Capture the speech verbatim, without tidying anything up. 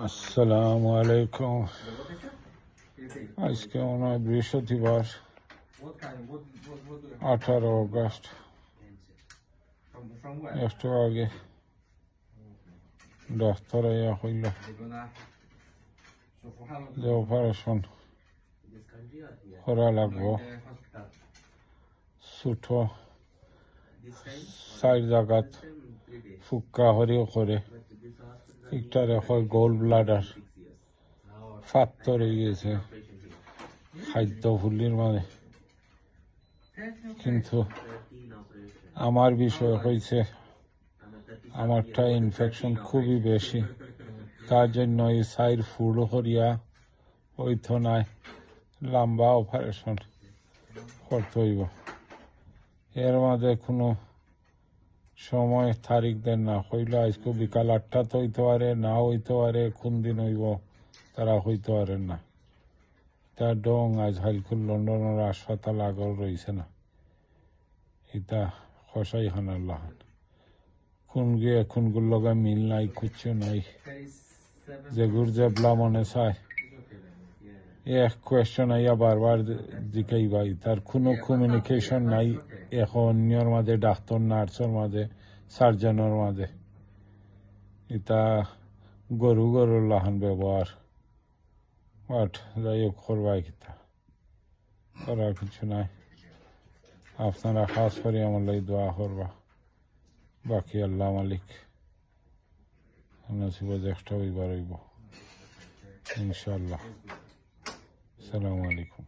আসসালামু আলাইকুম। আজকে মনে হয় বৃহস্পতিবার, আঠারো অগাস্ট। একটু আগে ডাক্তার আইয়া কইল যে অপারেশন করা লাগবো। ছোট চাইর জাগাত ফুক্কা হরিও করে, একটারে কয় গোল ব্লাডার, ফাত্তর অই গেছে খাদ্য ফুলির মাঝে। কিন্তু আমার বিষয় হইছে, আমারটা ইনফেকশন খুবই বেশি, তার জন্য এই চাইর ফুল করিয়া অইতো নায়, লম্বা অপারেশন করতে অইবো। এর মাঝে কোনো সময় তারিখ দেন না, কইলো আজকে বিকাল আটটাত অইতো পারে, না অইতো পারে, কোন দিন অইবো তারা কইতো পারের না। ইতা ঢং, আইজ কাইলকু লন্ডনর হাসপাতাল আগর রইছে না, ইতা কসাইখানার লাখান। কোনগুয়ে কোনগুর লগে মিল নাই, কিচ্ছু নাই। যেগুর যেবলা মনে চায়। এক কোয়েশ্চন আইয়া বারবার জিকাইবা, ইতার কোনো কমিউনিকেশন নাই। এখন অন্যর মাঝে, ডাক্তার, নার্সর মাঝে, সার্জনর মাঝে, ইতা গরু গরুর লাখান ব্যবহার। বাট যাই হোক, করবায় কিতা, করার কিছু নাই। আপনারা খাস করি আমার লাগি দোয়া করবা, বাকি আল্লাহ মালিক, নসিবে যেকটা অইবার অইবো ইনশাআল্লাহ। আসসালামু আলাইকুম।